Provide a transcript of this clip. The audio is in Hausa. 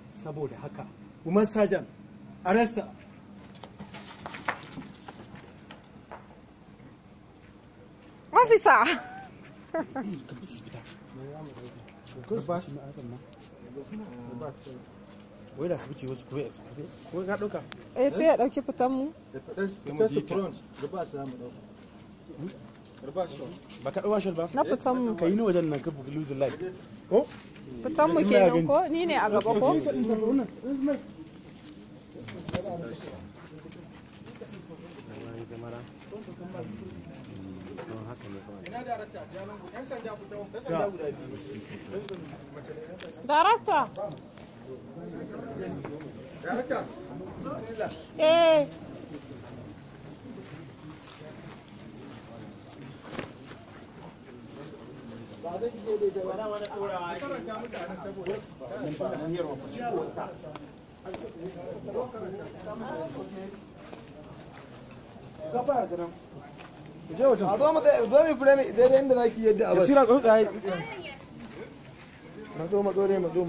Saboda haka, woman sergeant, arrest her. Officer. Wai da su wuce wasu kuma ya ko ka ɗauka? Eh, sai ya ɗauki fitan mu. Fitar su front, reverse za mu ɗauka. Reverse shot. Ba ka ɗauka shot ba? Na fitan mu. Ka yi ni wajen nan ka bugi losing light. Ko? Fitan mu kenan ko? Ni ne a gaba ko? Ina darakta, Jalango, 'yan sanda ku taho, 'yan sanda guda biyu. Director. Darakta, bismillah. Eh. Karanta musu a nan saboda. Ka fara ta nan. Je wajen. A zo mu zo mu frame daidai inda zaki yadda a bas. Yasira tsuntsaye. Matso matso ne matso.